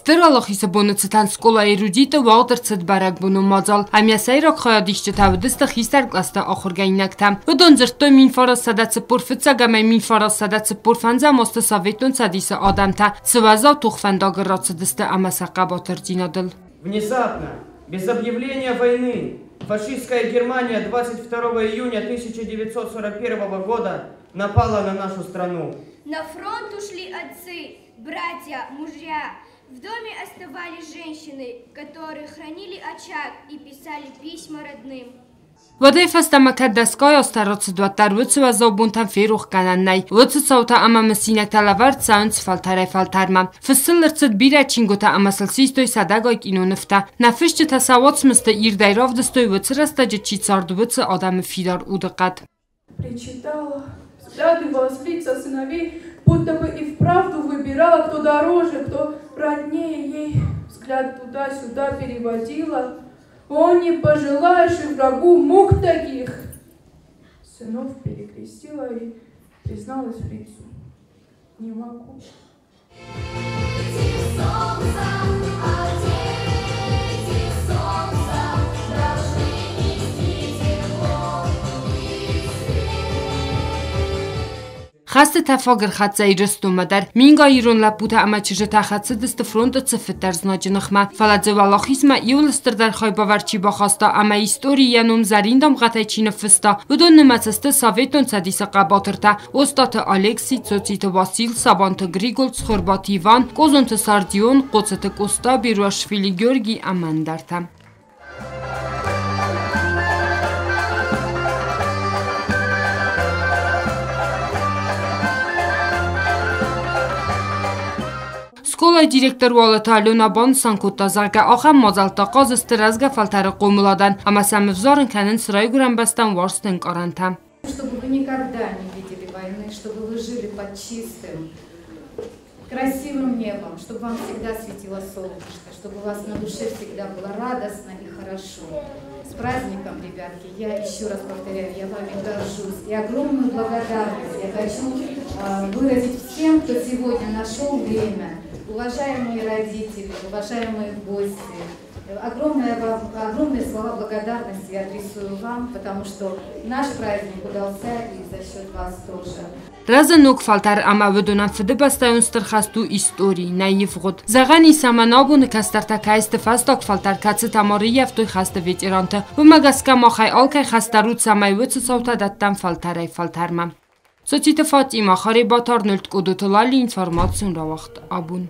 Стыр Уӕлахизы боны цытӕн скъола «Эрудит»-ы уагъд ӕрцыд бӕрӕгбонон мадзал, ӕмӕ сӕйраг хайадисджытӕ уыдысты хистӕр кълӕсты ахуыргӕнинӕгтӕ. Уыдон дзырдтой 1941 ӕмӕ 1945 азты Советон Цӕдисы адӕмтӕ цы уӕззау тохвӕндагыл рацыдысты ӕмӕ сӕ хъӕбатырдзинадыл. Внезапно, без объявления войны, фашистская Германия 22 июня 1941 года напала на нашу страну. На фронт ушли отцы, братья, мужья. В доме оставались женщины, которые хранили очаг и писали письма родным. Уӕдӕй фӕстӕмӕ кӕд дӕсгай азтӕ рацыд, уӕддӕр уыцы уӕззау бонтӕн ферохгӕнӕн нӕй. Уыцы цаутӕ ӕмӕ мысинӕгтӕ лӕвӕрд цӕуынц фӕлтӕрӕй-фӕлтӕрмӕ. Фыст сыл ӕрцыд бирӕ чингуытӕ ӕмӕ сыл систой сӕдӕгай кинонывтӕ. Нӕ фысджытӕ сӕ уацмысты ирдӕй равдыстой, уыцы рӕстӕджы чи цард, уыцы адӕмы фидар удыхъӕд. Причитала, взгляды лица сыновей, будто бы и вправду выбирала, кто дороже, кто роднее ей. Взгляд туда-сюда переводила. О, не пожелаешь и врагу мук таких! Сынов перекрестила и призналась фрицу: не могу. Солнца, а дети солнца должны нести тепло и свет. Хӕсты тӕфаг ӕрхӕццӕ Ирыстонмӕ дӕр. Мингай ирон лӕппутӕ ӕмӕ чызджытӕ хӕцыдысты фронты цыфыддӕр знаджы ныхмӕ. Фӕлӕ дзы уӕлахизмӕ иууыл стырдӕр хайбавӕрд чи бахаста ӕмӕ историйы йӕ ном зӕрин дамгъӕтӕй чи ныффыста, уыдон нымӕцы сты Советон Цӕдисы хъӕбатыртӕ Остъаты Алекси, Цоциты Васил, Сабанты Григол, Цхуырбаты Иван, Къозонты Сардион, Хъоцыты Къоста, Беруашвили Георгий ӕмӕ ӕндӕртӕ. Скъолайы директор Уалыты Алена банысан кодта, зӕгъгӕ, ахӕм мадзӕлттӕ ахъаз сты рӕзгӕ фӕлтӕры хъомыладӕн ӕмӕ сӕм ӕвзарын кӕнынц райгуырӕн бӕстӕм уарзты ӕнкъарӕнтӕ. Чтобы вы никогда не видели войны, чтобы вы жили под чистым, красивым небом, чтобы вам всегда светило солнышко, чтобы у вас на душе всегда было радостно и хорошо. С праздником, ребятки! Я еще раз повторяю, я вами горжусь. И огромную благодарность я хочу выразить всем, кто сегодня нашел время. Уважаемые родители, уважаемые гости, огромные слова благодарности я адресую вам, потому что наш праздник удался и за счет вас тоже. Рӕзы ног фӕлтӕр ӕмӕ уыдонӕн Фыдыбӕстӕйон Стыр хӕст у истори, нӕ ивгъуыд. Зӕгъӕн ис, ӕмӕ нӕ абоны кӕстӕртӕ кӕй сты фӕстаг фӕлтӕр, кӕцытӕ ма рыййӕфтой хӕсты ветеранты. Уымӕ гӕсгӕ махӕй алкӕй хӕс дӕр у, цӕмӕй уыцы цаутӕ дӕттӕм фӕлтӕрӕй-фӕлтӕрмӕ. Цоциты Фатима, Харебаты Арнольд, Къодоты Лали, информацион рауагъд «Абон».